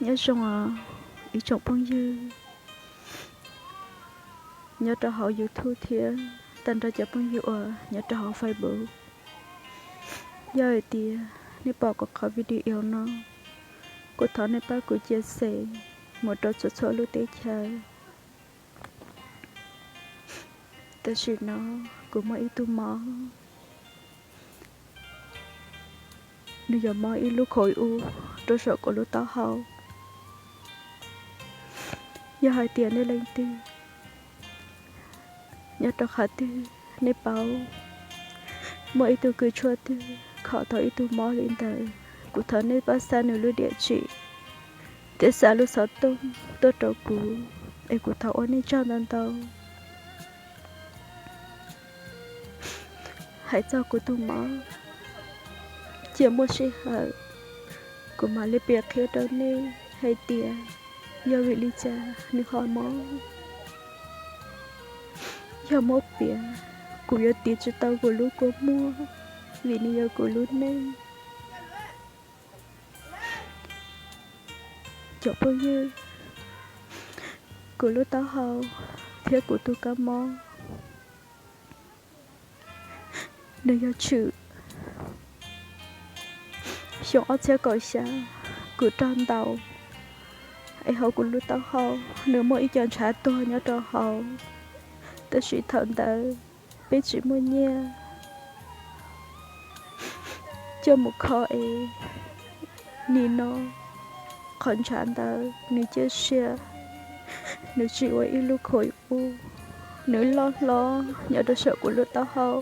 Nyob zoo os ib tsoom phooj ywg nyob rau hauv YouTube thiab tag nrho cov phooj ywg uas nyob rau hauv Facebook. Yog hais tias nej pom kuv qhov video no, kuv thov nej pab kuv share mus rau txhua txhua lub teb chaws. Tam sim no kuv muaj ib tug mob, nws yog mob ib lub khov u rau saum kuv lub taub hau. Yog hais tias nej leej twg nyob rau qhov twg, nej paub muaj ib tug kws tshuaj twg kho tau ib tug mob li ntawd, kuv thov nej pab xa nws lub diam tsim thiab xa lub xov tooj tuaj rau kuv, es kuv thov ua nej tsaug ntau ntau. Hais txog kuv tus mob, cia muaj sij hawm kuv mam li piav qhia rau nej hais tias yog vim li cas nws ho mob. Yog muab piav, kuv yuav tiv tsis tau kuv lub kua muag, vim nws yog kuv lub neej. Cov phooj ywg, kuv lub taub hau thiab kuv tus kab mob, nws yog tshwm xyoo ob txhiab kaum xya kuv raug ntaus, es hauv kuv lub taub hau nws muaj ib co ntshav tuag nyob rau hauv. Tab sis thaum ntawd peb tsis muaj nyiaj coj mus kho es nim no qhov ntshav ntawd nws ciaj sia, nws tsim ua ib lub khov u, nws loj hlob nyob rau saum kuv lub taub hau.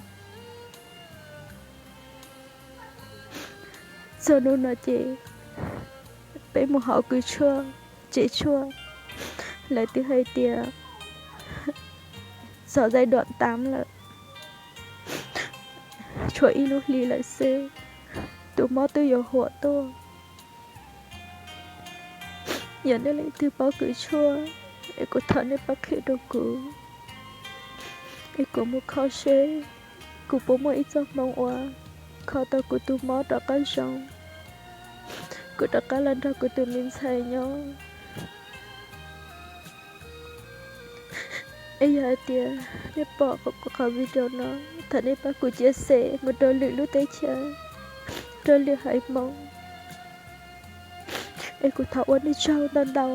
Txog hnub no ces peb mus hauv kws tshuaj, tsev tshuaj, lawv twb hais tias txog giai đoạn tám lawm, tshuav ib lub hli lawm xwb, tus mob twb yuav huam tuaj. Yog nej leej twg paub kws tshuaj, es kuv thov nej pab qhia rau kuv, es kuv mus kho seb kuv puas muaj ib txoj hmoo uas kho tau kuv tus mob rov qab zoo, kuv rov qab los nrog kuv tus me ntxhais nyob. Es yog hais tias nej pom kuv qhov video no, thov nej pab kuv share mus rau lwm lub teb chaws, rau lwm haiv Hmoob, es kuv thov ua nej tsaug ntau ntau.